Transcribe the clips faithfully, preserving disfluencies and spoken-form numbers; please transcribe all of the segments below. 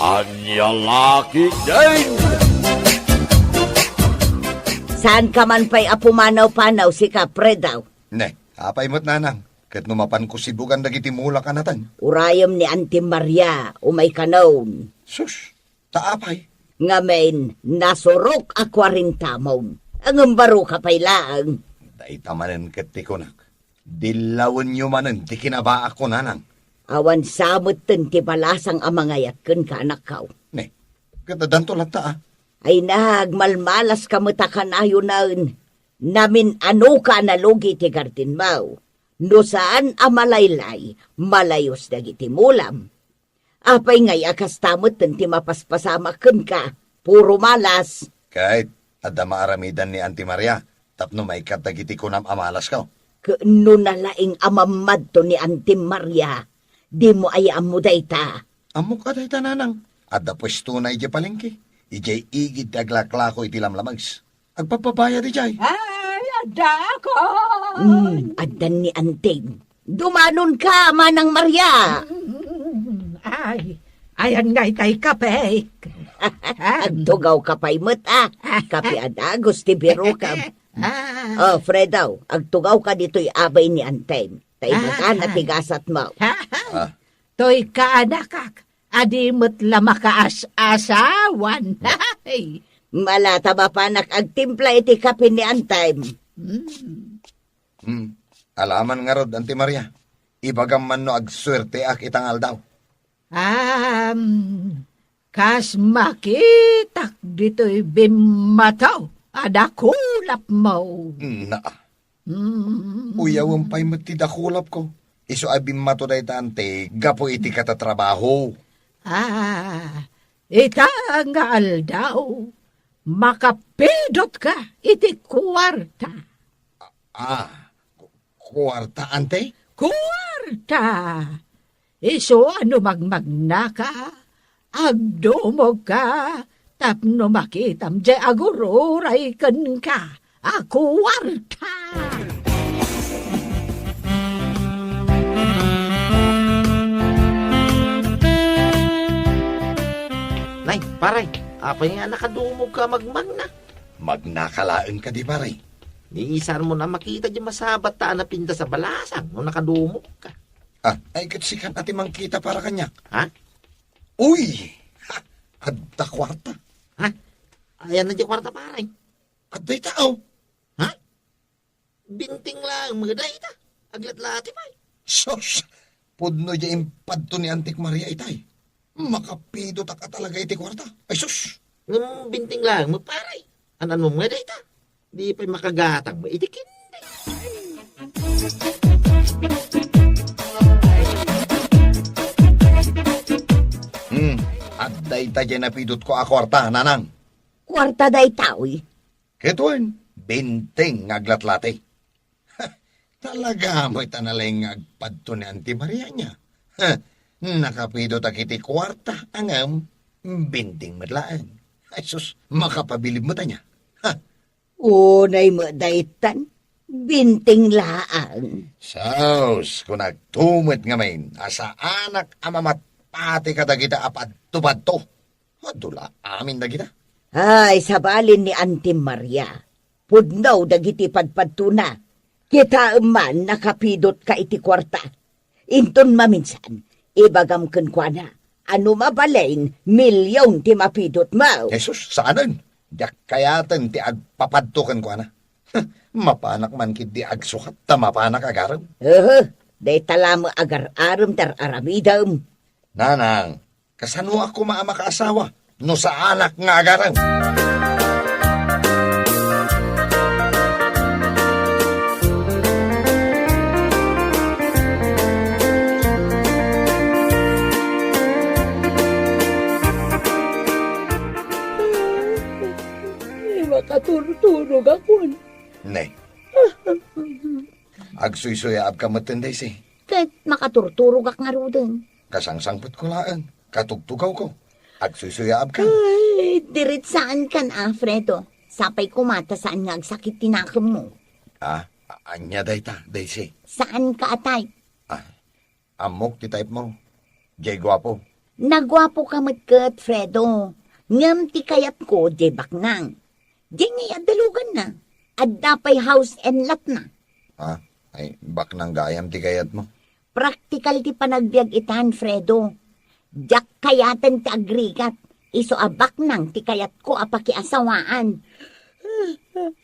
Ania la ketdin? Saanka man pay a pumanaw-panaw, sika, Fredo? Ne, apay met, nanang? Ket no mapanko sibugan dagiti mulak a naten? Urayem ni Auntie Maria, umay kanon. Sus, ta apay? Ngamin, nasurok a kuarentamon. Ngem baroka pay laeng. Dayta manen ket ti kunak. Dillawenyo manen ti kinabaakko, nanang. Awan sa metten ti balasang a mangayat kenka, anakko. Ne, ket addanto latta, a? Ay, nagmalmalaska met a kanayonen. Namin-anoka a nalugi ti gardenmo. No saan a malaylay, malayos dagiti mulam. Apay ngay a kasta metten ti mapaspasamak kenka? Puro malas. Ket adda maaramidan ni Auntie Maria tapno maikkat dagiti kunam a malasko? Ket no nalaing a mammadto ni Auntie Maria, dimo aya ammo dayta? Ammok a dayta, nanang. Adda puestona idiay palengke, idiay igid ti aglaklako iti lamlames. Agpagbabayad idiay. Ay, addakon! Hmm, addan ni Anting. Dumanonka, Manang Maria! Mm, ay, ayan ngay tay kapek. Agtugawka pay met, a. Kape a dagus ti birokam. Ah. O, Fredo, agtugawka ditoy abay ni Anting. Ta ibagana ti gasatmo. Ah. Toy kaanakak, a di met la makaas-asawan. Ay. Malata mapanak agtimpla iti kape ni Anting. Mm. Hmm. Alaman ngarud, Auntie Maria. Ibagam man no agsuerteak ita nga aldaw. Am, kas makitak ditoy bimmato a dakulapmo. Naa. Mm. Uyawem pay met ti dakulapko. Isu a bimmato dayta, Anting, gapu iti katatrabaho. Ah, ita nga aldaw, makapidotka iti kuarta. Ah, ku-, kuarta, Anting? Kuarta! Isu a no magmagnaka, agdumogka tapno makitam diay agur-uray kenka a kuarta. Nay, pare, apay nga nakadumogka a magmagna? Magnaka laeng kadi, pare? Ni isanmo a makita diay masabat ta a napintas a balasang no nakadumogka. Ah, ay, ket sikan a ti mangkita para kaniak. Ha? Uy! Ha! Adda kuarta. Ha? Ayanna diay kuarta, pare? Adda ita, aw. Ha? Binting laeng met dayta. Aglatlati pay. Sus! Pudno diay impadto ni Anting Maria itay. Makapidotak a talaga iti kuarta. Ay, sus! Ngem binting laeng met, pare. An-annom nga dayta? Di pay makagatang met iti kindi. Hmm, adda ita diay napidotko a kuarta, nanang. Kuarta dayta, uy. Ket wen, binting nga aglatlati. Talaga met a nalaing nga agpadto ni Anti Maria ania. Ha, nakapidotak iti kuarta, ngem binting met laeng. Ay sus, makapabilib met ania. Ha. Unay met daytan, binting laeng. Sus, kunakto met ngamin a saanak a mamatpati kadagita a padto-padto. Adu la amin dagita. Ay, sabali ni Anti Maria. Pudno dagiti padpadtona. Kitaem man nakapidotka iti kuarta. Inton maminsan, ibagam kenkuana a no mabalin, milion ti mapidotmo. Jesus, saanen. Diak kayaten ti agpapadto kenkuana. Mapanak man ketdi agsukat ta mapanak agarem. Ehe, dayta la met agar-arem ti ar-aramidem. Nanang, kasanoak koma a makaasawa no saanak nga agarem? Makaturturogakon. Ne. Agsuysuyaabka metten, Daisy. Ket makaturturogak ngaruden. Kasangsangpetko laeng, katugtugawko. Agsuysuyaabka. Ay, diritsaankan, Alfredo. Sapay koma ta saan nga agsakit ti nakemmo. Ah, a-, ania dayta, Daisy? Saanka a type. Ah, ammok ti type mo. Jay guapo. Naguapoka met ket, Fredo, ngem ti kayatko, diay baknang. Diay ngay adda luganna. Adda pay house and lot na. Ha? Ay, baknang gayam ti kayatmo? Praktikal ti panagbiag itan, Fredo. Diak kayaten ti agrigat. Isu a baknang ti kayatko a pakiasawaan.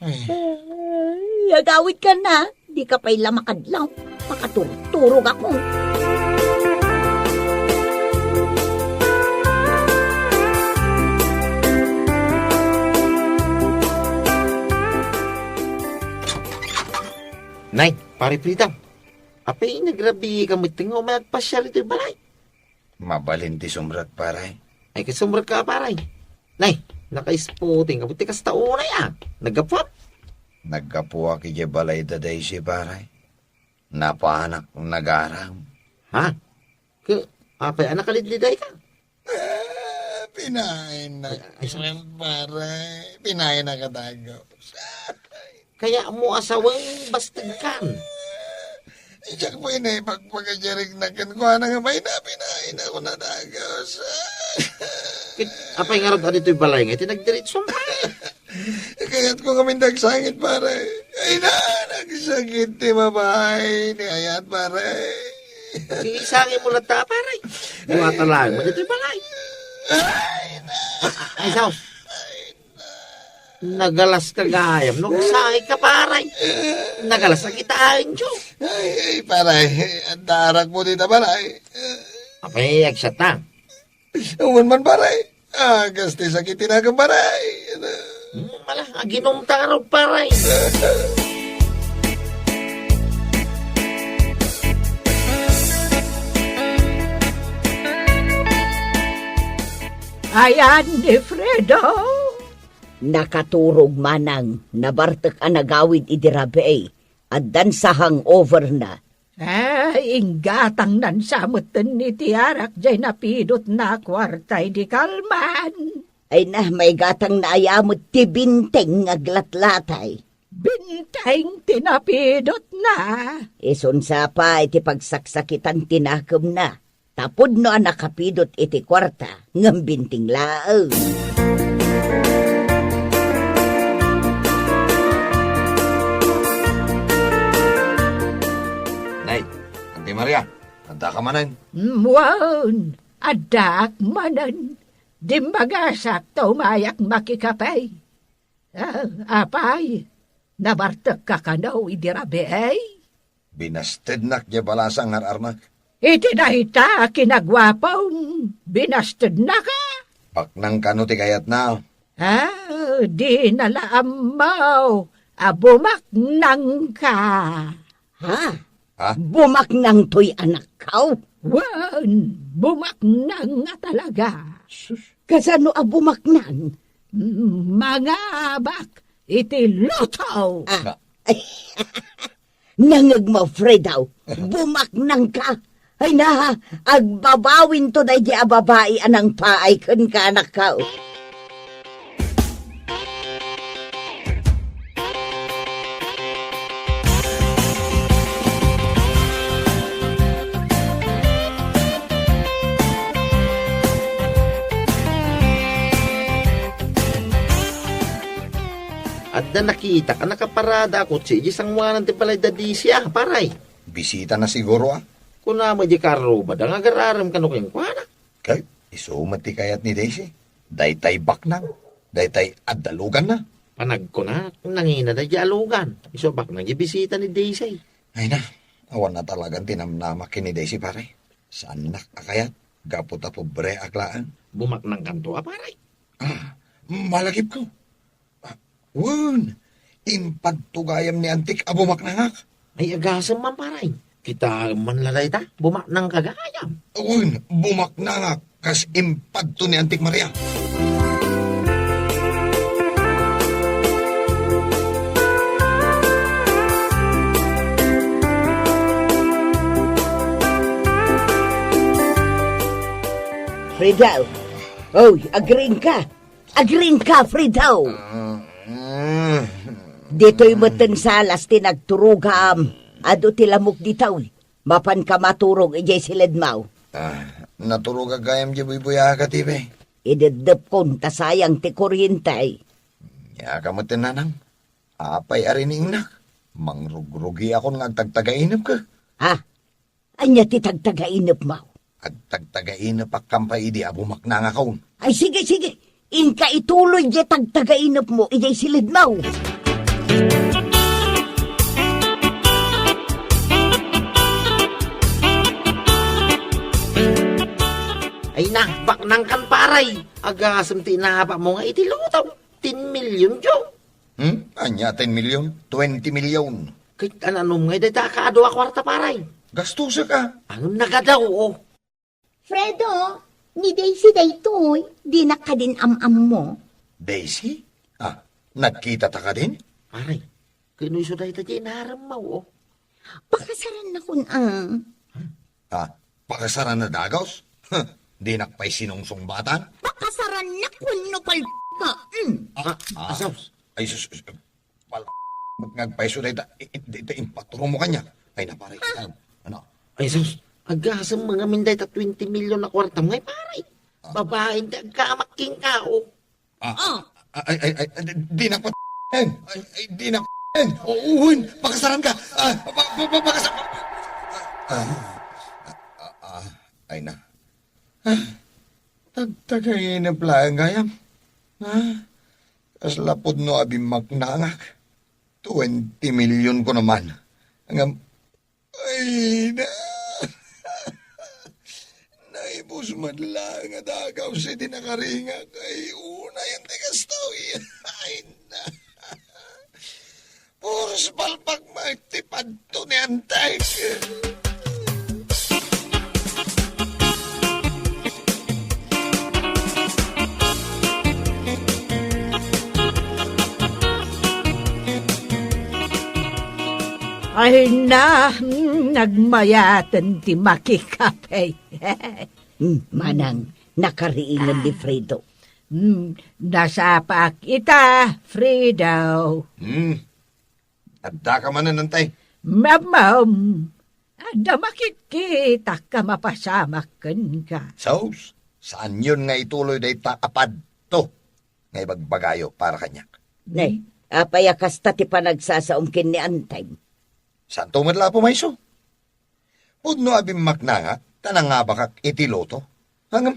Ay. Ay, agawidka na. Dika pay la makadlaw. Makaturturogak. Nay, Pare Fredo. Apay, nagrabiika met nga umay agpasiar itoy balay? Mabalin ti sumrek, pare. Ay, ket sumrekka, pare. Nay, naka-spotting ka, buti kasta unay, a. Naggapuak? Naggapuak idiay balay da Daisy, pare. Napanak nagaram. Ha? Ke, apay a nakalidlidayka? Ah, pinaaynak. Ay, ay, sa- Pare. Pinaaynak a dagus. Kayatmo a sawen, bastegkan. Diak pay naipagpakadiarigna kenkuana nga may napinaaynak a dagus. Ket, apay ngarud a ditoy balay nga iti nagdiritso, pare? Kayatko ngamin ti agsangit, pare. Ay na, nagsakit ti babai. Ni ayat, pare. Isangitmo latta, pare. Duata laeng met ditoy balay. Ay, na. Ay, sus. Nagalas ka gayam no agsangitka, pare. Nagalas a kitaen, Diyo. Ay, ay, pare. Adda arakmo dita, pare. Apay, agsatta. Awan man, pare. Ah, kasta sakit ti nakem, pare. Hmm, ala, aginumta ngarud, pare. Ayan ni Fredo. Nakaturog manang, nabartek a nagawid idi rabii. Addan sa hangover na. Ay, inggatangnan sa metten iti arak jay napidotna a kuarta idi kalman. Ay na, maigatangna aya met ti binteng nga aglatlatay. Binteng ti napidotna. Isun sa pay ti pagsaksakitan ti nakemna. Tapudno a nakapidot iti kuarta, ngem binteng laeng. Nay, Auntie Maria, addaka manen? Mm, wen, addaak manen. Dimmagasak ta umayak makikape. Ah, apay, nabartekka kano idi rabii? Binastednak diay balasang ngar-arnak. Iti dayta a kinaguapom, binastednaka? Baknang kano ti kayatna? Ah, dina la ammo a bumaknangka. Ha? Ha? Bumaknang toy anakko? Wen, bumaknang nga talaga. Sus. Kasano a bumaknang? Mm, mangabak iti lotto. Ah. Na- Nangngegmo, Fredo. Bumaknangka. Ay na, agbabawinto daydi a babai a nangpaay kenka, anakko. Adda nakitak a nakaparada a kotse idiay sangoanan ti balay da Daisy, a, pare. Bisitana siguro, a. Kuna met diay karrubada nga agar-arem kano kenkuana. Ket isu met ti kayat ni Daisy. Daytay baknang. Daytay adda luganna. Panagkunak, nangina daydi a lugan. Isu a baknang diay bisita ni Daisy. Ay na, awan na talagan ti namnamak ken ni Daisy, pare. Saannak a kayat, gapu ta pobreak laeng. Bumaknangkanto a, pare. Ah, malagipko. Ah, wen, impadto gayam ni antik a bumaknangak. Ay, agasem man, pare. Kitaem man la dayta, bumaknangka gayam. Wen, bumaknangak kas impadto ni Antik Maria. Fredo. Oy, agriingka. Agriingka, Fredo. Ah, ah. Ditoy metten salas ti nagturogam. Adu ti lamok ditoy. Mapanka maturog idiay siledmo. Ah, Naturogak gayam diay buybuyaak a TV. Ideddepkon ta sayang ti kuryente. Ania ka met, nanang? Apay a riniingnak? Mangrugrugiakon nga agtagtagainepka. Ha? Ania ti tagtagainepmo? Agtagtagainepakon pay idi a bumaknangakon. Ay, sige, sige. Inka ituloy diay tagtagainepmo idiay siledmo. Ay na, baknangkan, pare. Agasem ti inabamo nga iti loto. Ten million, Joe. Hmm? Ania, ten million? Twenty million. Ket ananom ngay dayta a kaadu a kuarta, pare? Gastusak a. Ngem nagadaw, o. Fredo, ni Daisy daytoy, dinak kadin am-ammo. Daisy? Ah, nagkitata kadin? Pare, ken no isu dayta diay inaremmo, o. Pakasarannakon a. Ah, pakasaran a dagus? Huh, dinak pay sinungsungbatan? Pakasarannak wenno palpak ka. Mm. Ah, ah, ah. Asaws. Ay, sus, sus, pal-, met nga agpayso dayta, i-, i-, dayta impaturomo kaniak. Ay, na, pare. Ah. Ano? Ay, sus, agasem ngamin dayta twenty million a kuartam ngay, pare. Ah. Babaen ti agkamak kenka, o. Ah, ah, ay, ay, ay, ay, di, dinak pa-, ay, ay, dinak pa-, uy, pakasaran ka. Ah, pa-, pa-, pa-, pakasa-, ah, ah, ah, ah, ay na. Ah, tagtagainep laeng gayam. Ah, kasla pudno a bimmaknangak. Twenty million ko naman. Ngem, ay na. Naibus met laeng a dagus iti nakaringak. Ay, unay ti kastoy. Ay na. Puros palpak met ti padto ni Antek. Ay na, mm, nagmayaten ti makikape. Mm, manang, nakariingen ni Fredo. Mm, nasapaak ita, Fredo. Mm. Addaka manen, Antay? Mamam, adda makitkitak a mapasamak kenka. Sus, saanyon nga ituloy dayta a padto nga ibagbagayo para kaniak. Ne, apay a kasta ti panagsasaom ken ni Antay? Saanto met la a pumayso? Pudno a bimmaknangak ta nangabakak iti loto. Ngem,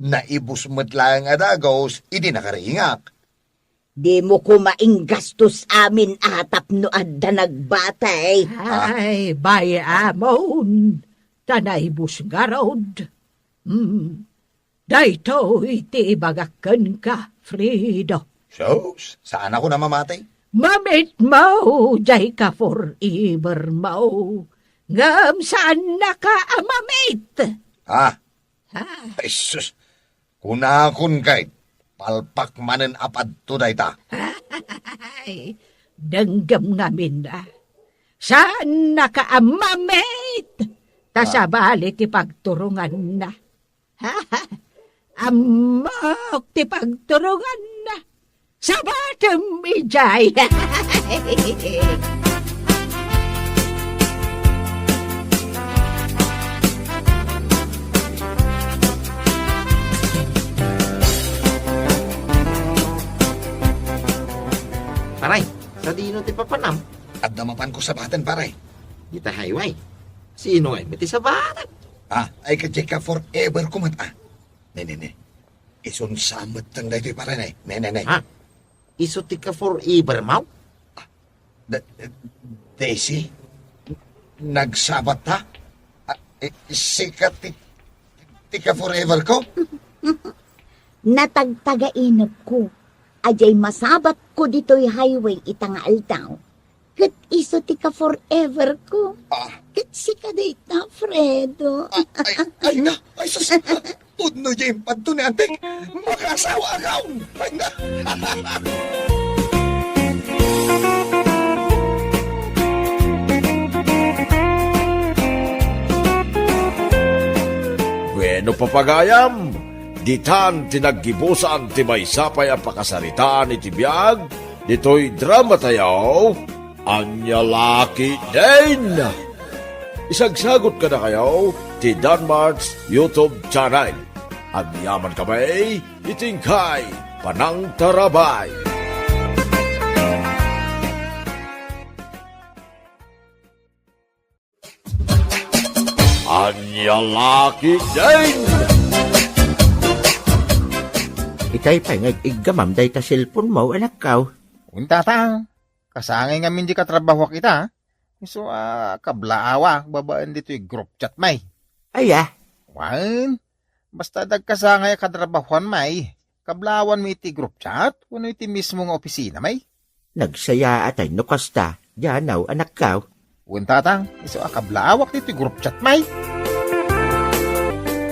naibus met laeng a dagus idi nakaringak. Dimo koma inggastos amin a tapno adda nagbatay. Ah. Ay, bay-amon, ta naibus ngarud. Hmm. Daytoy ti ibagak kenka, Fredo. Sus, saanakon a mamatay? Mamitmo diay ka forever mo. Ngem saannaka a mamit. Ah. Ah. Ay, sus. Kunakon kay, palpak manen a padto dayta. Ay, denggem ngamin a. Saannaka a mamit. Ta sabali ti pagturonganna. Ammok ti pagturonganna. Sabatem idiay. Paray, sadino ti papanam? Adda mapanko sabaten, paray. Dita highway. Sino ay ti sabaten? Ah, ay, ket diay ka forever ko met, ah. Ne, ne, ne. Isun sa met daytoy, pare, ne. Ne, ne, ne. Ha? Isu ti ka forever mo? Ah, da-, Daisy? Nagsabat ta? Ah, eh, sika ti, ti ka forever ko? Natagtagainepko a diay masabatko ditoy highway ita nga aldaw. Ket isu ti ka forever ko. Ah. Ket sika dayta, Fredo. Ay, ay, ay na, ay sus. Pudno diay impadto ni Antik. Makaasawaakon. Ay na. Bueno, papagayam, ditan ti naggibusan ti maysa pay a pakasaritaan iti biag ditoy drama tayo, Ania La Ketdin. Isagsagot kadakayo ti Danmart's YouTube channel. Agyaman kami iti inkay panangtarabay. Ania la ketdin? Itay pay nga ig-iggamam dayta cellphone mo, anakkaw. Wen, tatang. Kasangay ngamin di katrabahoak ita. Isu a kablaawak babaen ditoy group chat may. Aya? Wen, basta dagkasangay a katrabahoan may, kablaawanmi iti group chat wenno iti mismo nga opisina may. Nagsayaat ay no kasta, Janaw, anakkaw. Wen, tatang, isu a kablaawak ditoy group chat may.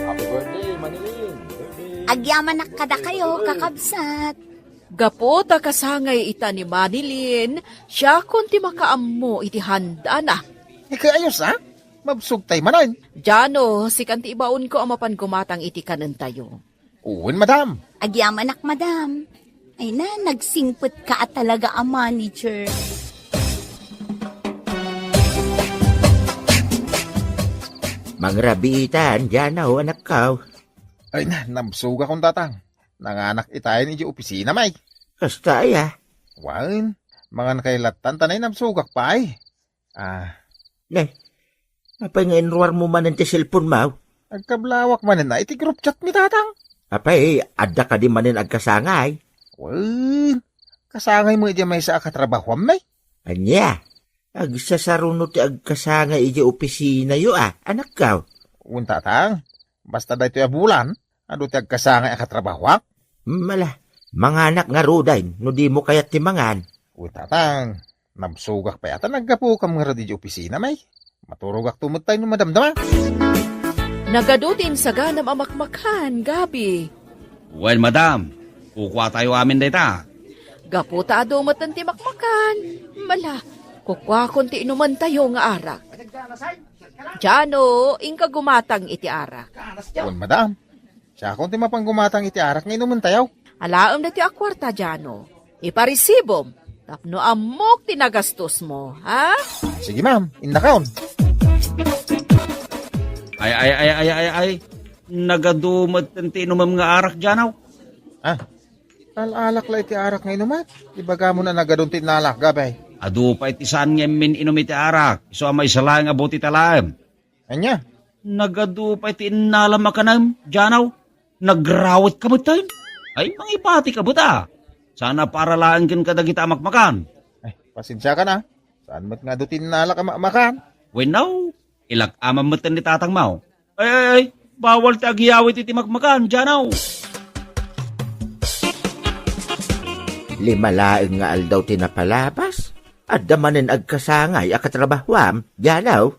Happy birthday, Manilin. Birthday. Agyamanak kadakayo, kakabsat. Gapu ta kasangay ita ni Manilin, siakon ti makaammo iti handana. Ikaayos, a? Mabsogtay manen. Jano, sikan ti ibaonko a mapan gumatang iti kanentayo. Wen, madam. Agyamanak, madam. Ay na, nagsingpet ka a talaga a manager. Mangrabiitan, Jano, anakkaw. Ay na, nabsogakon, tatang. Nanganak itayen iti opisina may. Kasta aya? Wen, mangan kay lattan ta nay nabsogak pay. Ah. Ne, apay nga inruarmo manen ti cellphone mo? Agkablawak manen a iti group chat mi, tatang. Apay, adda kadi manen agkasangay? Wen, kasangay mo iti maysa a katrabahoam may. Ania? Agsasaruno ti agkasangay iti opisinayo a, anakkaw? Wen, tatang. Basta daytoy a bulan, adu ti agkasangay a katrabahoak. Mala, manganak ngaruden no dimo kayat ti mangan. Wen, tatang, nabsogak pay a ta naggapukam ngarud iti opisina may. Maturogakto metten no madamdama. Nagadu ti insaganam a makmakan, Gabi. Wen, madam, kukuatayo amin dayta. Gapu ta adu metten ti makmakan. Mala, kukuakon ti inumentayo nga arak. Jano, inka gumatang iti arak. Wen, madam. Siakon ti mapan gumatang iti arak nga inumentayo. Alaem daytoy a kuarta, Jano. Iparisibom tapno ammok ti nagastosmo, ha? Sige, ma'am. Innakon. Ay, ay, ay, ay, ay, ay. Nagadu metten ti inumem nga arak, Jano. Ah, al-alak la iti arak nga inumak. Ibagamo a nagadun ti innalak, Gabi. Adu pay ti saan nga immin-inum iti arak. Isu a maysa laeng a butit a laem. Ania? Nagadu pay ti innalam a kanem, Janaw. Nagrawet ka metten. Ay, mangipati ka met a. Saan a para laeng ken kadagita a makmakan. Ay, pasensiakan a. Saan met nga adu ti innalak a makmakan? Wenno, ilak-amam metten ni tatangmo. Ay, ay, ay, bawal ti agyawid iti makmakan, Janaw. Lima laeng nga aldaw ti napalabas. Adda manen agkasangay a katrabahoam, Janaw.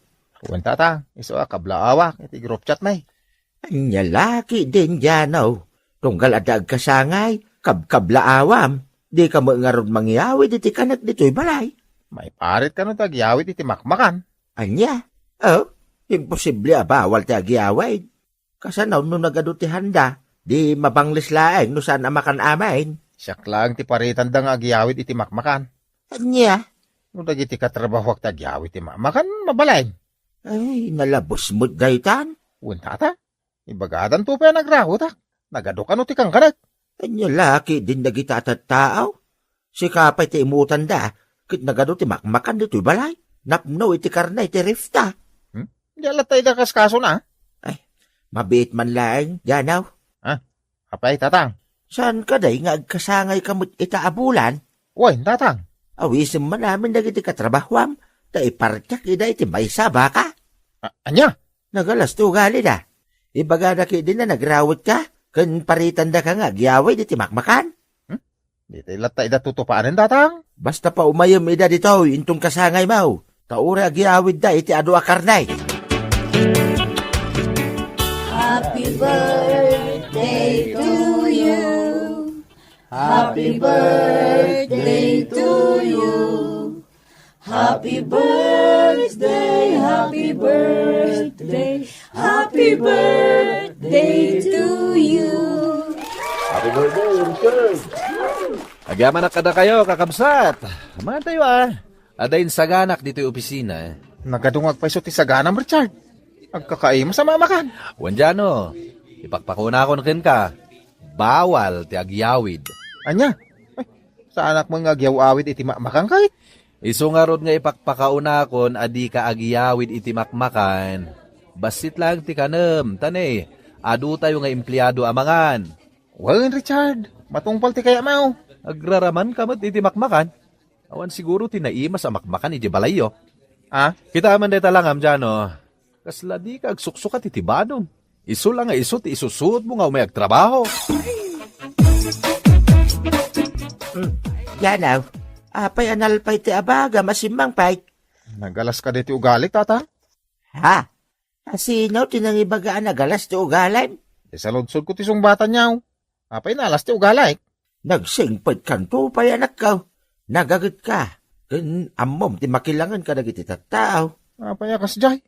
Wen, tata, isu a kablaawak iti group chat, may. Ania la ketdin, Janaw. Tunggal adda agkasangay, kabkablaawam. Dika met ngarud mangyawid iti kanek ditoy balay. Maiparit kano ti agyawid iti makmakan. Ania? Oh, imposible a bawal ti agyawid. Kasano no nagadu ti handa, di mabangles laeng no saan a makan amin? Siak laeng ti paritanda nga agyawid iti makmakan. Ania? No dagiti katrabahoak ti agyawid ti makmakan, mabalin. Ay, nalabos met daytan. Wen, tata, ibagadanto pay a nagrawetak. Nagadu kano ti kankanek? Ania la ketdin dagita a tattao? Sika pay ti imutanda, ket nagadu ti makmakan ditoy balay. Napno iti karne ti ref ta. Hmm? Di latta ida kaskasona? Ay, mabiit man laeng, Janaw. Ah, apay, tatang? Saan kadi nga agkasangay ka met ita a bulan? Wen, tatang. Awisem man amin dagiti katrabahoam, ta ipartiak ida iti maysa a baka. A-, ania? Nagalas ti ugalida. Ibagada ketdin a nagrawetka, ken paritandaka nga agyawid iti makmakan. Hmm? Ditoy latta ida tutupanen, tatang. Basta paumayem ida ditoy inton kasangaymo, ta uray agyawidda iti adu a karne. Happy birthday to you. Happy birthday to you. Happy birthday, happy birthday, happy birthday to you. Happy birthday, Richard. Agyamanak kadakayo, kakabsat. Mantayo, a. Adda insaganak ditoy opisina. Nagadungag pay isu ti saganam, Richard. Agkakaimas a makmakan. Wen, Jano, ipakpakunakon kenka, bawal ti agyawid. Ania? Ay, saanak met nga agyaw-awid iti makmakan, ket? Isu ngarud nga ipakpakaunakon a dika agyawid iti makmakan. Bassit laeng ti kanem, ta ne, adutayo nga empleado a mangan. Wen, Richard, matungpal ti kayatmo. Agraramanka met iti makmakan. Awan siguro ti naimas a makmakan iti balayyo. Ah? Kitaem man dayta langam, Jano. Kasla dika agsuksukat iti badom. Isu la nga isu ti isusuotmo nga umay agtrabaho. Hmm. Jano, apay a nalpay ti abagam a simmangpet? Nagalas kadi ti ugalik, Tata? Ha? Asino ti nangibaga a nagalas ti ugalim? Isaludsodko ti sungbatan, Jano. Apay nalas ti ugalik? Nagsingpetkanto pay, anakko. Nagagetka. Ken ammom ti makilangen kadagiti tattao. Apay a kasdiay?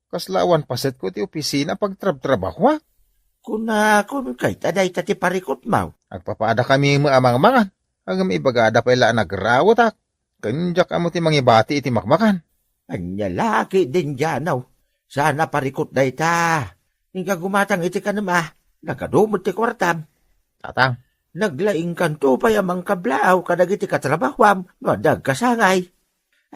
Kasla awan pasetko iti opisina a pagtrabtrabahoak. Kunakon ket a dayta ti parikutmo. Agpapaadakami met a mangmangan. Ngem ibagada pay la a nagrawetak. Ken diak ammo ti mangibati iti makmakan. Ania la ketdin, Jano? Saan a parikut dayta. Inka gumatang iti kanem a. Nagadu met ti kuartam. Tatang. Naglaingkanto pay a mangkablaaw kadagiti katrabahoam no adda agkasangay.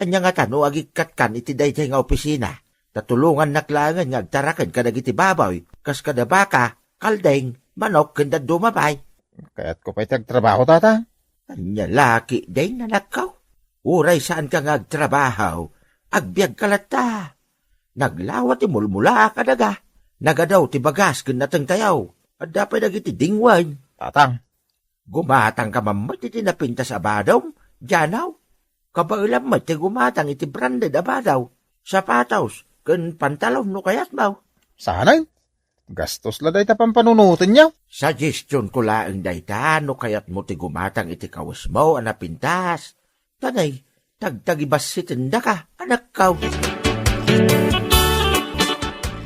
Ania ngata no agikkatkan iti daydiay nga opisina, ta tulongannak laengen nga agtaraken kadagiti baboy, kas kada baka, kalding, manok, ken dadduma pay. Kayatko pay ti agtrabaho, Tata. Ania la ketdin, anakko? Uray saanka nga agtrabaho, agbiagka latta. Naglawa ti mulmula a kadaga. Nagadu ti bagas ken natengtayo. Adda pay dagiti dingwen. Tatang. Gumatangka man met iti napintas a badom, Jano. Kabaelam met ti gumatang iti branded a badaw, sapatos, ken pantalon no kayatmo. Saanen? Gastos la dayta pampanunotenyo. Suggestionko laeng dayta no kayatmo ti gumatang iti kawesmo a napintas. Tanay, tagtagibassitendaka, anakko.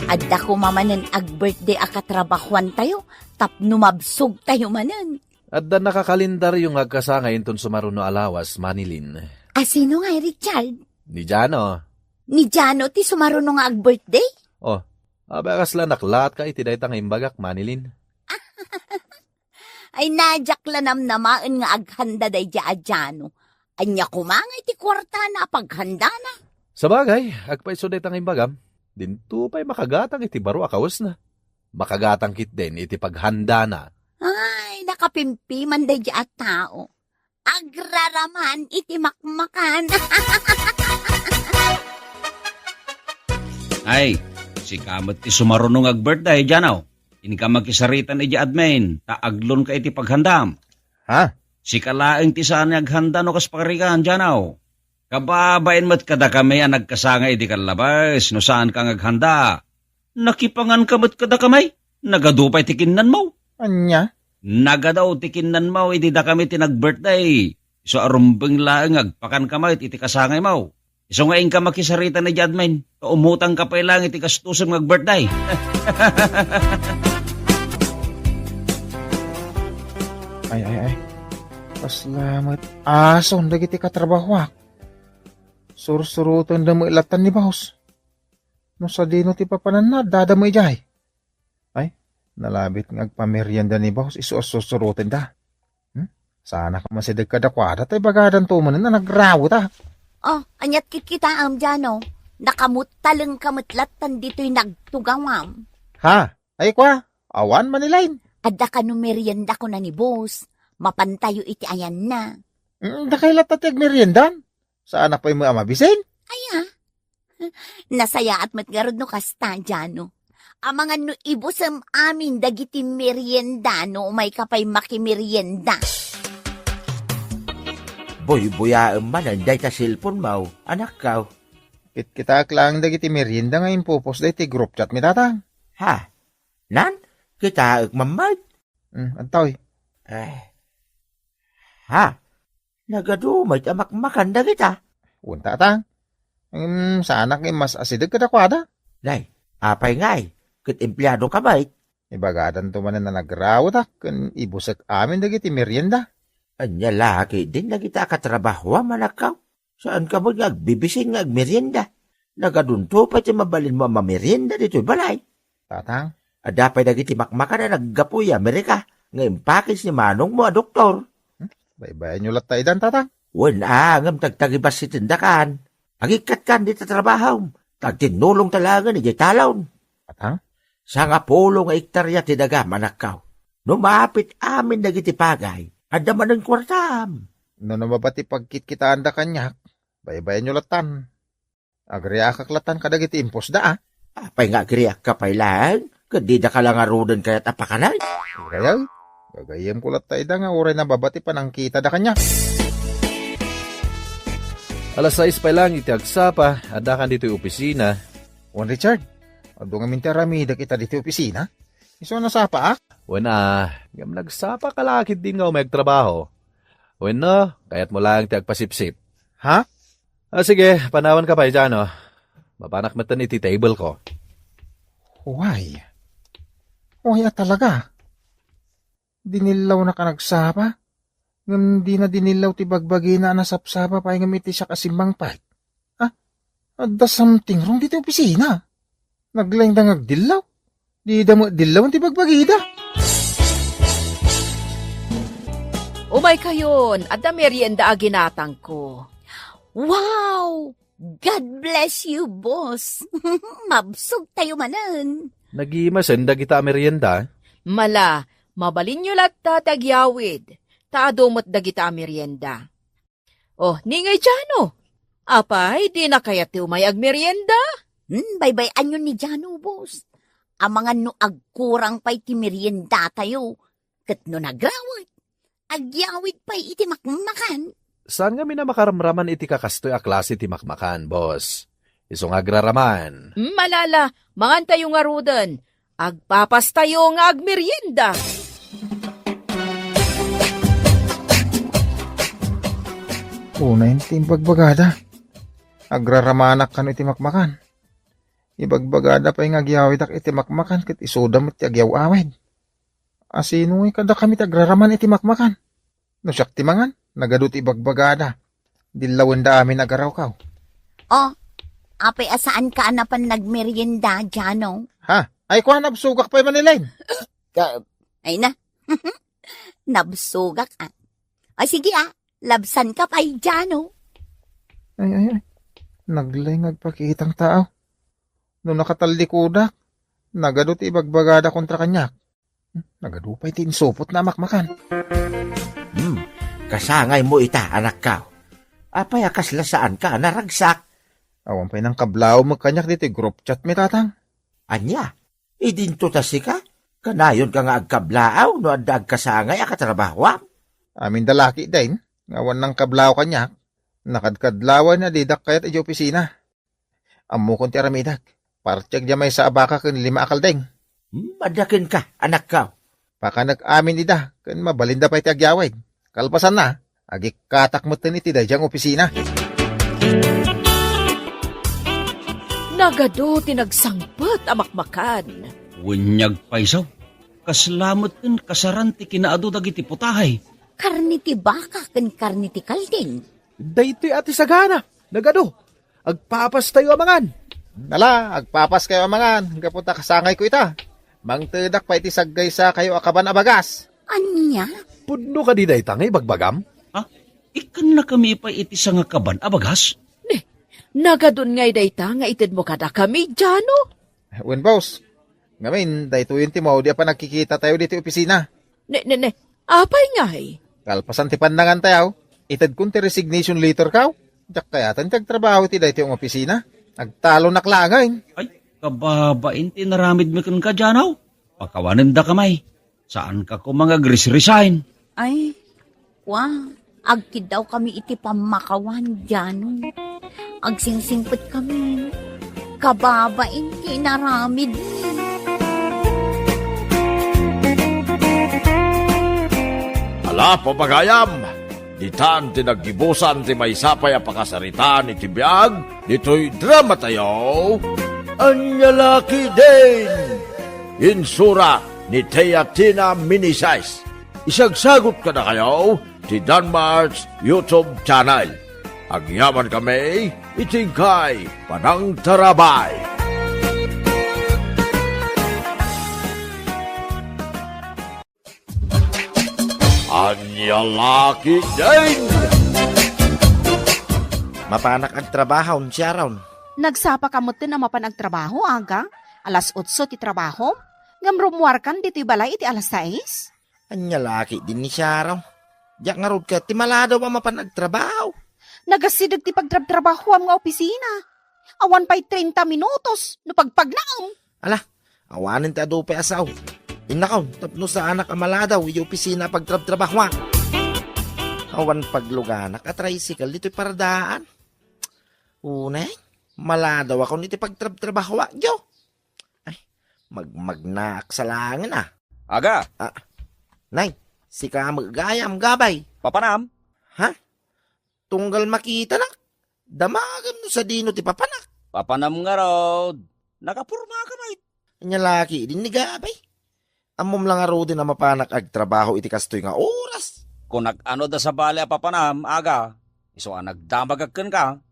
Adda koma manen ag-birthday a katrabahoantayo tapno mabsogtayo manen. Adda nakakalendaryo nga agkasangay inton sumaruno a lawas, Manilyn. A sino ngay, Richard? Ni Jano. Ni Jano ti sumaruno nga ag-birthday? Oh, apay a kasla naklaatka iti dayta nga imbagak, Manilyn? Ay, na diak la namnamaen nga aghanda daydiay a Jano. Ania koma nga iti kuartana a paghandana? Sabagay, agpayso dayta nga imbagam, dinto pay makagatang iti baro a kawesna. Makagatang ketdin iti paghandana. Ay, nakapimpiman daydiay a tao. Agraraman iti makmakan. Ay, sika met ti sumaruno nga ag-birthday, Jano. Inka makisaritan idiay admin, ta aglonka iti paghandam. Ha? Sika laeng ti saan nga aghanda no kas pakarigan, Jano. Kababain met kadakami a nagkasangay idi kallabes no saanka nga aghanda. Nakipanganka met kadakami. Nagadu pay ti kinnanmo. Ania? Nagadu ti kinnanmo idi dakami ti nag-birthday. Isu a rumbeng laeng nga agpakanka met iti kasangaymo. Isu nga inka makisaritan idiay admin, ta umutangka pay laeng iti gastosem nga ag-birthday. Ay, ay, ay. Kasla met ason dagiti katrabahoak. Sursurotenda met lattan ni boss. No sadino ti papananna, addada met idiay. Ay, nalabit nga agpamerienda ni boss, isu a sursurotenda. Hmm? Saanak a masideg kadakuada, ta ibagadanto manen a nagrawetak. Oh, aniat kitkitaem, Jano? Nakamuttalengka met lattan ditoy nagtugawam. Ha? Ay, kua? Awan, Manilyn. Adda kano merienda kuna ni boss. Mapantayo iti ayanna. Mm, dakay latta ti agmeriendan. Saanak pay met a mabisin? Aya? Nasayaat met ngarud no kasta, Jano. Amangan no ibusem amin dagiti merienda no umayka pay makimerienda. Buybuyaem manen dayta cellphone-mo, anakko. Kitkitaek laeng dagiti merienda nga impopost daytoy group chat mi, Tatang. Ha? Nan? Kitaek man met? Hmm, adtoy. Eh. Ha? Nagadu met a makmakan dagita? Wen, Tatang. Ngem saanak nga immas-asideg kadakuada. Nay, apay ngay? Ket empleadoka met? Ibagadanto manen a nagrawetak ken ibusek amin dagiti merienda. Ania la ketdin dagita a katrabahoam, anakko? Saanka met nga agbibisin nga agmerienda? Nagadunto pay ti mabalinmo a mamerienda ditoy balay. Tatang? Adda pay dagiti makmakan a naggapu idiay Amerika nga impakis ni manongmo a doktor. Hmm? Baybayanyo latta idan, Tatang? Wen a, ngem tagtagibas ti tendakan. Agikkat kan dita trabahom. Tagtinnulong talagen idiay talon. Tatang? Sangapulo nga ektaria ti dagam, anakko. No maapit amin dagiti pagay, adda manen kuartam. No, no mabati pagkitkitaanda kaniak, baybayanyo lattan. Agriakak lattan kadagiti imposda, a. Apay nga agriakka pay laeng? Ket didaka la ngaruden kayat a pakanay? Uray, gagayyemko latta ida nga uray nababa ti panangkitada kaniak. Alas sais pay laeng iti agsapa, addakan ditoy opisina. Wen Richard, adu ngamin ti aramidek ita ditoy opisina? Isu a nasapaak? Wen a, ngem nagsapaka la ketdin nga umay agtrabaho. Wenno, kayatmo laeng ti agpasipsip? Ha? Ah, sige, panawanka pay, Jano. Mapanak metten iti table ko. Why? Why a talaga? Dinillawnak a nagsapa? Ngem dina dinillaw ti bagbagina a nasapsapa pay ngem iti siak a simmangpet. Ah, adda something wrong ditoy opisina. Naglaingda nga agdillaw. Dida met dillawen ti bagbagida. Umaykayon, adda merienda a ginatangko. Wow! God bless you, boss. Mabsog tayo manen. Nagimasen dagita a merienda. Mala, mabalinyo latta ti agyawid. Ta adu met dagita a merienda. Oh, ni ngay Jano? Apay, dina kayat ti umay agmerienda? Hmm, baybay-anyo ni Jano, boss. Amangan no agkurang pay ti merienda tayo. Ket no nagrawet, agyawid pay iti makmakan. Saan ngamin a makaramraman iti kakastoy a klase ti makmakan, boss? Isu nga agraraman. Hmm, mala, mangan tayo ngaruden. Agpapas tayo nga agmerienda. Unay ti ibagbagada. Agraramanak kano iti makmakan. Ibagbagada pay nga agyawidak iti makmakan ket isuda met ti agyaw-awid. Asino ngay kadakami ti agraraman iti makmakan? No siak ti mangan, nagadu ti ibagbagada. Dillawenda amin a garawkaw. Oh, apay a saanka a napan nagmerienda, Jano? Ha? Ay, kua, nabsogak pay, Manilin. Ka- Ay na. Nabsogak, ah. O sige, ah. Labsanka pay, Jano. Ay, ay, ay. Naglaing nga agpakitang tao. No nakatallikudak, nagadu ti ibagbagada kontra kaniak. Hmm, nagadu pay ti insupotna a makmakan. Hmm, kasangaymo ita, anakko. Apay a kasla saanka a naragsak? Awan pay nangkablaaw met kaniak ditoy group chat mi, Tatang. Ania? Idinto ta sika? Kanayonka nga agkablaaw no adda agkasangay a katrabahoam? Amin da lakiden nga awan nangkablaaw kaniak. Nakadkadlawan a didak kayat idiay opisina. Ammokon ti aramidek. Partiek diay maysa a baka ken lima a kaldeng. Hmm, adda kenka, anakko. Pakanek amin ida, ken mabalinda pay ti agyawid. Kalpasanna, agikkatak metten iti daydiay nga opisina. Nagadu ti nagsangpet a makmakan. Wen ni agpayso, kasla metten kasaran ti kinaadu dagiti putahe. Karne ti baka ken karne ti kaldeng. Daytoy a ti sagana, nagadu. Agpapas tayo a mangan. Nala, agpapas kayo a mangan, gapu ta kasangayko ita. Mangtedak pay iti saggaysa kayo a kaban a bagas. Ania? Pudno kadi dayta nga ibagbagam? Ha? Ikkannakami pay iti sangakaban a bagas? Ne, nagadun ngay dayta nga itedmo kadakami, Jano? Wen, boss. Ngamin, daytoyen ti maudi a panagkikita tayo ditoy opisina. Ne, ne, ne. Apay ngay? Kalpasan ti pannangan tayo, itedkon ti resignation letter kaw. Diak kayaten ti agtrabaho iti daytoy nga opisina. Agtalonak laengen. Ay, kababain ti naramidmi kenka, Jano. Pakawanem daka may. Saanka koma nga agres-resign. Ay, wa, agkiddawkami iti pammakawan, Jano. Agsingsingpetkami. Kababain ti inaramidmi. Ala, pagayam, ditan ti naggibusan ti maysa pay a pakasaritaan iti biag ditoy drama tayo. Ania la ketdin? Insura ni Teatina Minisais. Isagsagut kadakayo ti Danmart's YouTube channel. Agyaman kami iti inkay panangtarabay. Ania la ketdin? Mapanak agtrabaho, Sharon. Nagsapa ka metten a mapan agtrabaho, Aga? Alas otso ti trabaho? Ngem rummuarkan ditoy balay iti alas sais? Ania la ketdin ni Sharon? Diak ngarud ket ti maladaw a mapan agtrabaho. Nagasideg ti pagtrabtrabahoam nga opisina. Awan pay treinta minutos no pagpagnaem. Ala, awanen ti adu pay a sao. Innakon, tapno saanak a maladaw iti opisina a pagtrabtrabahoak. Awan pagluganak a tricycle ditoy paradaan. Unay, maladawakon iti pagtrabtrabahoak, jo. Ay, magmagnaak sa langin, a. Aga! Ah, nay, sika met gayam, Gabay. Papanam? Ha? Tunggal makitanak, damagem no sadino ti papanak. Papanam ngarud. Nakaporma ka met. Ania la ketdin ni Gabay? Ammom la ngaruden a mapanak agtrabaho iti kastoy nga oras. Kunak ano da sabali a papanam, Aga. Isu a nagdamagak kenka.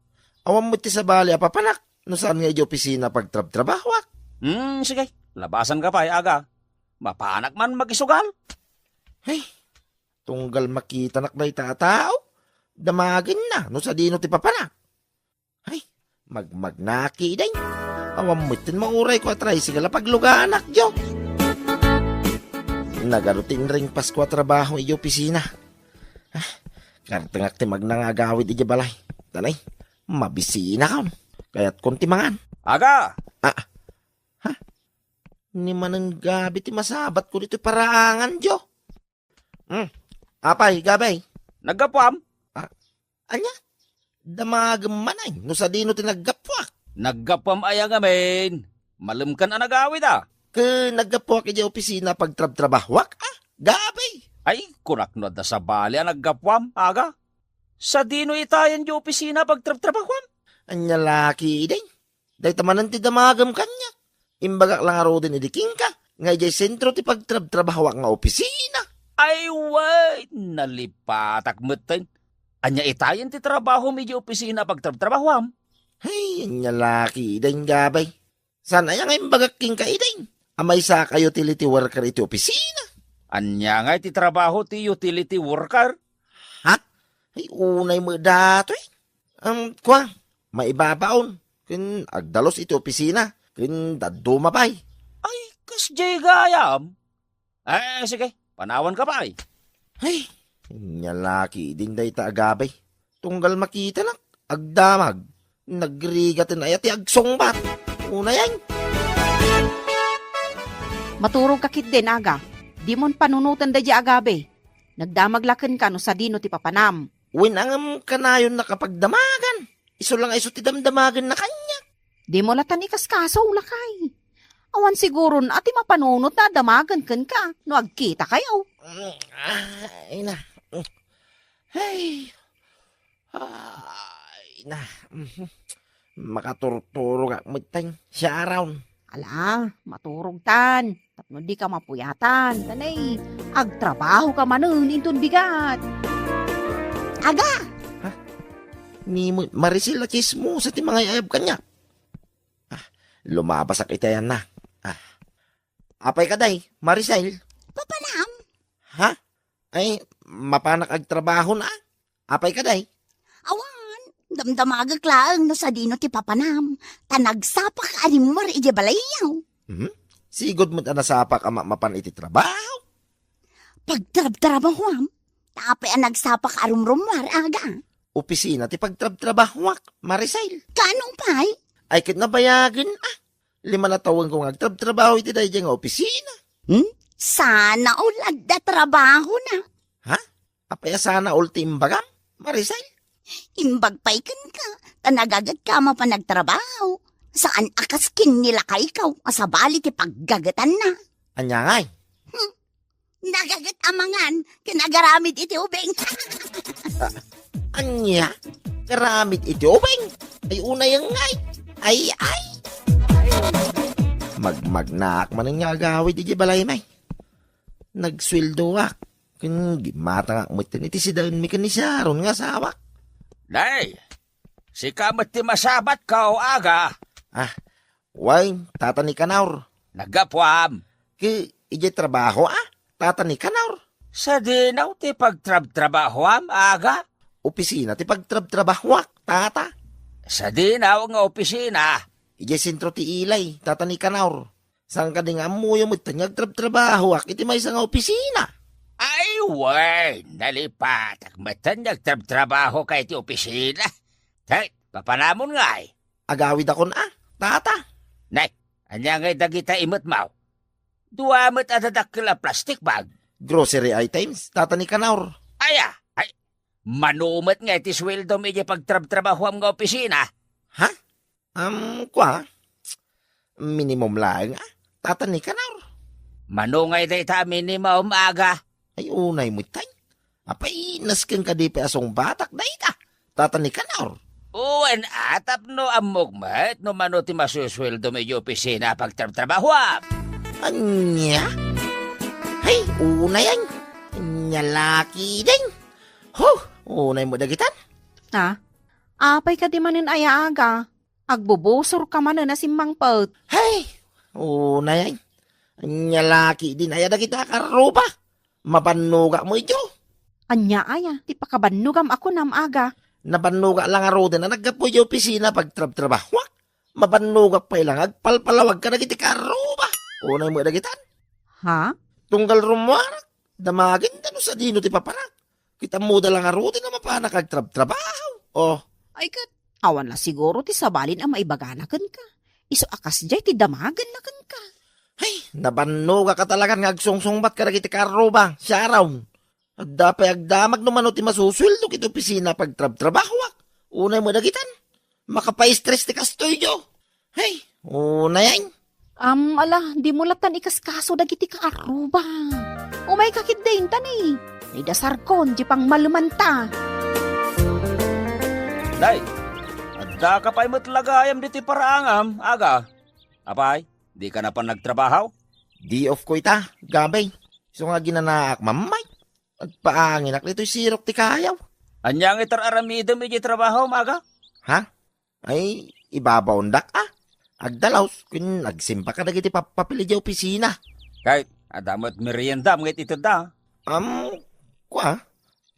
Awan met ti sabali a papanak no saan nga idiay opisina pagtrabtrabahoak. Hmm, sige. Labasan ka pay, Aga. Mapanak man makisugal. Ay, tunggal makitanak dayta a tao, damagenna no sadino ti papanak. Ay, magmagnaak ketdin. Awan metten maurayko a tricycle a pagluganak, jo. Nagadu ti inringpasko a trabaho idiay opisina. Ah, kartengak ti magna nga agawid idiay balay. Tanay, mabisinakon. Kayatkon ti mangan. Aga! Ah, ha? Ni manen Gabi ti masabatko ditoy paraangan, jo. Hmm. Apay, Gabay? Naggapuam? Ah, ania? Damagem man ay, no sadino ti naggapuak? Naggapuam aya ngamin? Malemkan a nagawid a. Ket naggapuak idiay opisina pagtrabtrabahoak, a? Gabay! Ay, kunak no adda sabali a naggapuam, Aga. Sadino itayen idiay opisina pagtrabtrabahoam? Ania la ketdin? Dayta manen ti damagem kaniak. Imbagak la ngaruden idi kenka nga idiay sentro ti pagtrabtrabahoak nga opisina. Ay, wen, nalipatak metten. Ania itayen ti trabahom idiay opisina a pagtrabtrabahoam? Ay, ania la ketdin, Gabay. Saan aya nga imbagak kenka idin a maysaka utility worker iti opisina? Ania ngay ti trabaho ti utility worker? Ha? Ay, unay met datoy. Am, kua, maibabaon, ken agdalus iti opisina, ken dadduma pay. Ay, kasdiay gayam? Eh, sige, panawanka pay. Ay, ania la ketdin dayta a Gabay. Tunggal makitanak, agdamag. Nagrigaten aya ti agsungbat. Unay ay. Maturogka ketdin, Aga. Dimon panunoten daydiay a Gabay. Nagdamag la kenka no sadino ti papanam. Wen, ngem kanayonna pagdamagan. Isu la nga isu ti damdamagenna kaniak. Dimo latan ikaskaso, lakay. Awan siguron a ti mapanunotna a damagen kenka no agkitakayo. Mm, ay na. Ay. Ay na. Mhm. Makaturturogak metten, Sharon. Ala, maturogtan. Tapno dika mapuyatan. Tanay, agtrabahoka manen inton bigat. Aga! Ha? Ni Mo-, Maricel a tsismosa ti mangay-ayab kaniak. Ah, lumabasak iti ayanna. Ah. Apay kadi, Maricel? Papanam? Ha? Ay, mapanak agtrabaho na. Apay kadi? Awan, damdamagek laeng no sadino ti papanam. Ta nagsapak a rimmuar idiay balayyo. Hmm? Sigud met a nasapak a ma-, mapan iti trabaho. Pagtrabtrabahoam, ta apay a nagsapak a rumrummuar, Aga? Opisina ti pagtrabtrabahoak, Maricel. Kaano pay? Ay, ket nabayagen, a. Lima a tawenko nga agtrabtrabaho iti daydiay nga opisina. Hmm? Sana all adda trabahona. Ha? Apay a sana all ti imbagam, Maricel? Imbag pay kenka, ta nagagetka a mapan agtrabaho. Saan a kas ken ni lakayko a sabali ti paggagetanna. Ania ngay? Hmm. Nagaget a mangan ken agaramid iti ubing. Ah, ania? Garamid iti ubing? Ay, unay ngay. Ay, ay. Magmagnaak manen nga agawid idiay balaymi. Nagsueldoak. Ken gimmatangak metten iti sidaenmi ken ni Sharon nga asawak. Nay, Sika met ti masabatko, aga. Ah, wen, Tata Nicanor. Naggapuam. Ket idiay trabaho, a, Tata Nicanor? Sadino ti pagtrabtrabahoam, aga? Opisina ti pagtrabtrabahoak, Tata. Sadino nga opisina? Idiay sentro ti Ilay, Tata Nicanor. Saan kadi nga ammoyo metten nga agtrabtrabahoak iti maysa nga opisina? Ay, wen, nalipatak metten nga agtrabtrabahoka iti opisina. Hey, papanamon ngay? Agawidakon a, Tata. Nay, ania ngay dagita imetmo? Dua met a dadakkel a plastic bag. Grocery items, Tata Nicanor. Aya, ay, mano met nga iti suweldom idiay pagtrabtrabahoam nga opisina? Ha? Um, kua? Minimum laeng, a, Tata Nicanor. Mano ngay dayta a minimum, aga? Ay, unay metten. Apay, nasken kadi pay a sungbatak dayta, Tata Nicanor? Wen, a, tapno ammok met no mano ti masusueldom idiay opisina a pagtrabtrabahoam. Ania? Ay, unayan. Ania lakiden? Huh, unay met dagitan. Ha? Apay kadi manen aya, aga? Agbubusorka manen a simmangpet. Hay! Unay, ay. Ania lakiden aya dagita a karruba? Mabannogak met idiay. Ania aya ti pakabannogam a kunam, aga? Nabannogak la ngaruden a naggapu idiay opisina a pagtrabtrabahoak. Mabannogak pay la nga agpalpalawag kadagiti karruba. Unay met dagitan. Ha? Tunggal rummuarak, damagenda no sadino ti papanak. Ket ammoda la ngaruden a mapanak agtrabtrabaho. Oh. Ay ket, awan la siguro ti sabalin a maibagana kenka. Isu a kasdiay ti damagenna kenka. Hay, nabannogak a talagan nga agsungsungbat kadagiti karruba, siaraw. Adda pay agdamag no mano ti masusueldok iti opisina a pagtrabtrabahoak. Unay met dagitan. Makapaistres ti kastoyyo. Hay, unay ay. Am, ala, dimo lattan ikaskaso dagiti kaarruba. Umayka ketdi inta ni. Naidasarkon ti pangmalmanta. Nay, addaka pay met la gayam ditoy paraangam, aga? Apay, dika napan nagtrabaho? Day off ko ita, gabay. Isu nga aginanaak mammay. Agpaanginak ditoy sirok ti kayaw. Ania nga itar-aramidem idiay trabahom, aga? Ha? Ay, ibabaondak, a. Agdalaws, ken agsimpa kadagiti pappapil idiay opisina. Ket adda met meriendam nga itedda. Am, kua?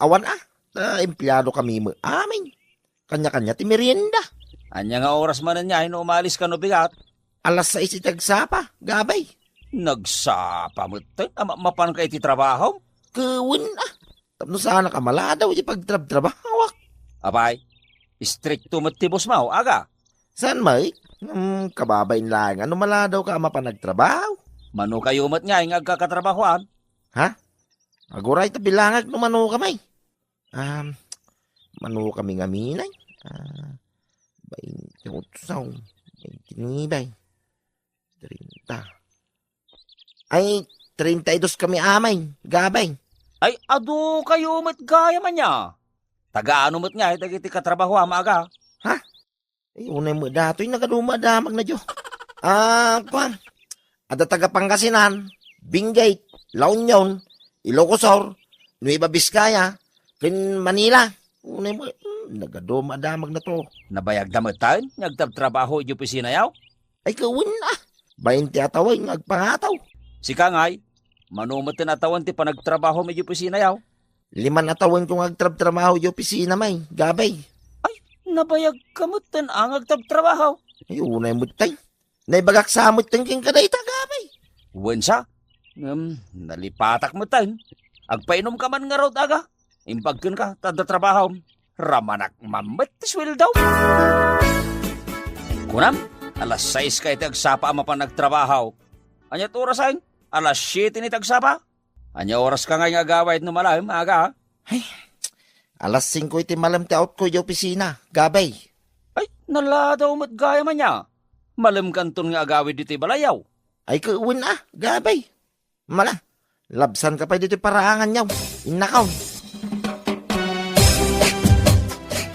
Awan, a. Ta empleado kami met amin. Kanya-kanya ti merienda. Ania nga oras manen ngay no umalis kano bigat? Alas sais iti agsapa, gabay. Nagsapa metten a ma-, mapanka iti trabahom? Ket wen, a. Tapno saanak a maladaw iti pagtrabtrabahoak. Apay, istrikto met ti bossmo, aga? Saan met? Hmm, kababain laeng a no maladawka a mapan agtrabaho. Mano kayo met ngay nga agkakatrabahoan? Ha? Aguray ta bilangak no mano kami. Um, mano kami ngamin ay? Ah, baintiotso, baintinuebe, treinta. Ay, treinta y dos kami amay, gabay. Ay, adu kayo met gayam ania. Taga-ano met ngay dagiti katrabahoam, aga? Ha? Ay, unay met datoy, nagadu met a damagna, Dios. Ah, kuan. Adda taga Pangasinan, Benguet, La Union, Ilocos Sur, Nueva Vizcaya, ken Manila. Unay met, hmm, nagadu met a damagna to. Nabayagda metten nga agtrabtrabaho idiay opisinayo? Ay, ket wen, a. Bainte a tawen nga agpangataw. Sika ngay, mano metten a tawen ti panagtrabahom idiay opisinayo? Liman a tawenko nga agtrabtrabaho idiay opisina, may, gabay. Ay, nabayagka metten a nga agtrabtrabaho. Ay, unay metten. Naibagak sa metten kenka dayta, gabay. Wen sa, ngem nalipatak metten. Agpainumka man ngarud, aga. Imbag kenka, ta adda trabahom. Ramanak man met ti sueldo. Kunam, alas sais ka iti agsapa a mapan agtrabaho. Ania ti orasen? Alas siete ni ti agsapa? Ania oras ka ngay nga agawid no malem, aga? Ay, alas singko iti malem ti outko idiay opisina, gabay. Ay, naladaw met gayam ania. Malemkanton nga agawid ditoy balayyo. Ay, ket wen a, gabay. Mala, labsanka pay ditoy paraanganyo. Innakaw.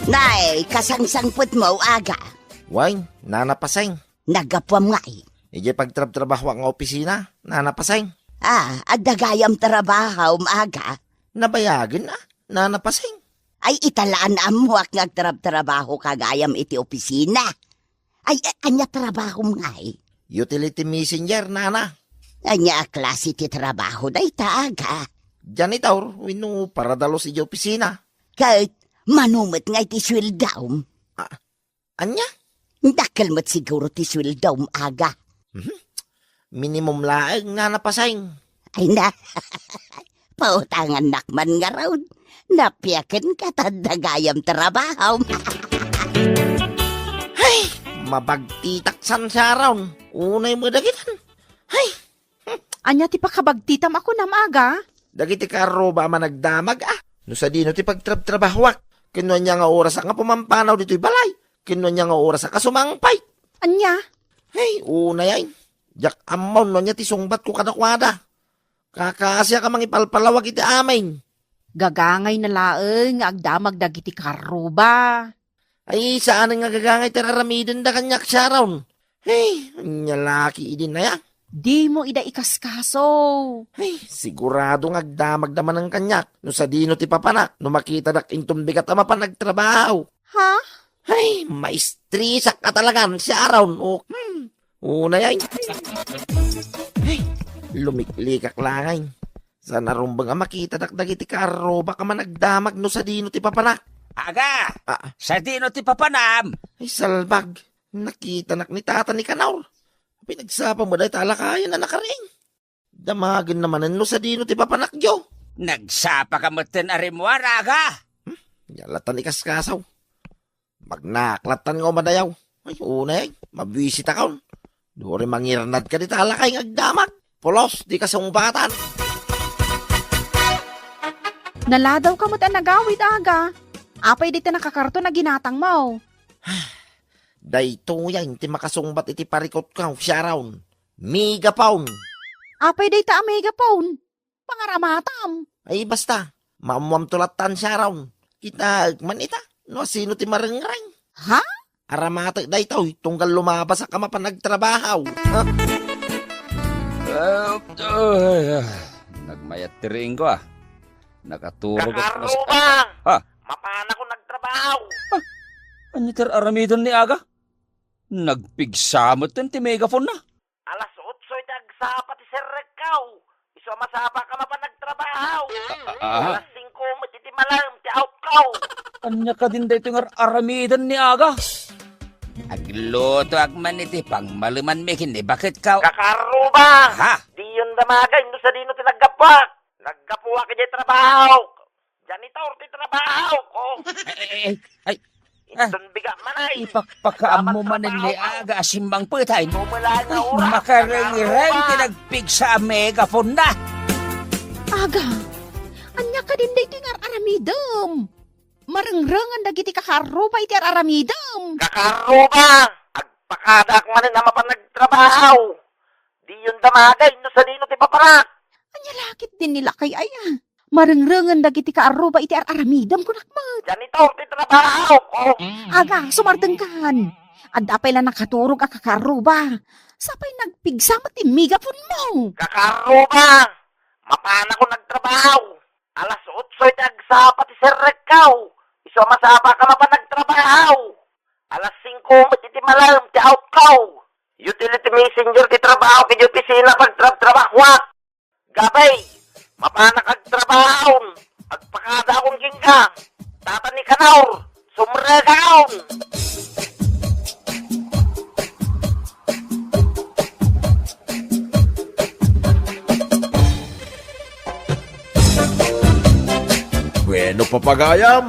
Nay, kasangsangpetmo, aga. Wen, Nana Paseng. Naggapuam ngay. Idiay pagtrabtrabahoak nga opisina, Nana Paseng. Ah, adda gayam trabahom, aga. Nabayagen a, Nana Paseng. Ay, ita la a naammoak nga agtrabtrabahoka gayam iti opisina. Ay, a-, ania trabahom ngay? Utility messenger, nana. Ania a klase ti trabaho dayta, aga? Janitor, wenno paradalos iti opisina. Ket mano met ngay ti sueldom? Ah, ania? Dakkel met siguro ti sueldom, aga. Mhm. Minimum laeng, nana Paseng. Ay na, pautangannak man ngarud. Napiakenka ta adda gayam trabahom. Hay, mabagtitak san, Sharon. Unay met dagitan. Hay. Ania ti pakabagtitam a kunam, aga? Dagiti kaarruba a managdamag, a. No sadino ti pagtrabtrabahoak? Ken no ania nga orasak nga pumampanaw ditoy balay? Ken no ania nga orasak a sumangpay? Ania? Hey, unay ay. Diak ammo no ania ti sungbatko kadakuada. Kakasiak a mangipalpalawag iti amin. Gagangayna laeng nga agdamag dagiti kaarruba. Ay, saanen nga gagangay ti ar-aramidenda kaniak, Sharon. Hey, ania la ketdin aya? Dimo ida ikaskaso. Ay, sigurado nga agdamagda manen kaniak no sadino ti papanak no makitadak inton bigat a mapan agtrabaho. Ha? Ay, maistresak a talagan, Sharon. O, hmm. Unay ay. Ay, lumiklikak la ngay. Saan a rumbeng a makitadak dagiti kaarrubak a managdamag no sadino ti papanak. Aga! Ah. Sadino ti papanam? Ay, salbag. Nakitanak ni Tata Nicanor. Pinagsapa met dayta a lakayen a nakaring. Damagenna manen no sadino ti papanakyo. Nagsapaka metten a rimmuar, aga? Hmm? Ania lattan ikaskasaw. Magnaak lattan nga umadayaw. Ay, unay, mabuisitakon. Duri mangirnadka dita a lakay nga agdamag. Pulos, dika sungbatan. Naladawka met a nagawid, aga. Apay dayta nakakarton a ginatangmo? Daytoyen ti makasungbat iti parikutko, Sharon. Megaphone. Apay dayta a megaphone? Pangaramatam. Ay, basta. Maammoamto lattan, Sharon. Kitaek man ita no asino ti marengreng. Ha? Aramatek daytoy tunggal lumabasak a mapan agtrabaho. Ha? Ah, ay, ah. Nagmayat ti riingko, a. Nakaturog ak. Kakarruba! Ha? Mapanakon agtrabaho. Ha? Ania ti ar-aramiden ni aga? Nagpigsa metten ti megaphone na. Alas otso iti agsapa ti serrekkaw. Isu a masapaka mapan agtrabaho. Ah, ah. Alas singko met iti malem ti outkaw. Ania kadin daytoy nga ar-aramiden ni aga? Aglutoak man iti pangmalemanmi ken ni baketkaw. Kakarruba! Ha? Diyon damagay no sadino ti naggapuak. Naggapuak idiay trabaho. Janitor ti trabahok. Ay, ay, ay, ay. Inton bigat man ay. Ipakpakaammo manen ni aga a simmangpet ay. Makarengreng ti nagpigsa a megaphone na. Aga, ania kadin daytoy nga ar-aramidem? Marengrengen dagiti kakarruba iti ar-aramidem. Kakarruba, agpakadaak manen a mapan agtrabaho. Diyon damagay no sadino ti papanak. Ania la ketdin ni lakay ay, a. Marengrengen dagiti kaarruba iti ar-aramidem, kunak met. Janitor ti trabahok. Aga, sumardengkan. Adda pay la nakaturog a kakarruba. Sapay nagpigsa met ti megaphone mo. Kakarruba, mapanakon agtrabaho. Alas otso iti agsapa ti serrekkaw. Isu a masapaka mapan agtrabaho. Alas singko met iti malem ti outkaw. Utility messenger ti trabahok iti opisina pagtrabtrabahoak. Gabay, mapanak agtrabahon. Agpakadaakon kenka. Tata Nicanor, sumrekakon. Bueno, papagayam,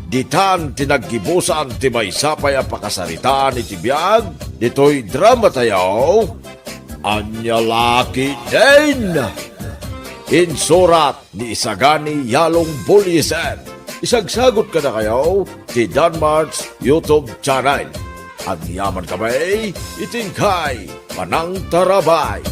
ditan ti naggibusan ti maysa pay a pakasaritaan iti biag ditoy drama tayo. Ania la ketdin? Insurat ni Isagani Yalong Buliesen. Isagsagut kadakayo ti Danmart's YouTube channel. Agyaman kami iti inkay panangtarabay.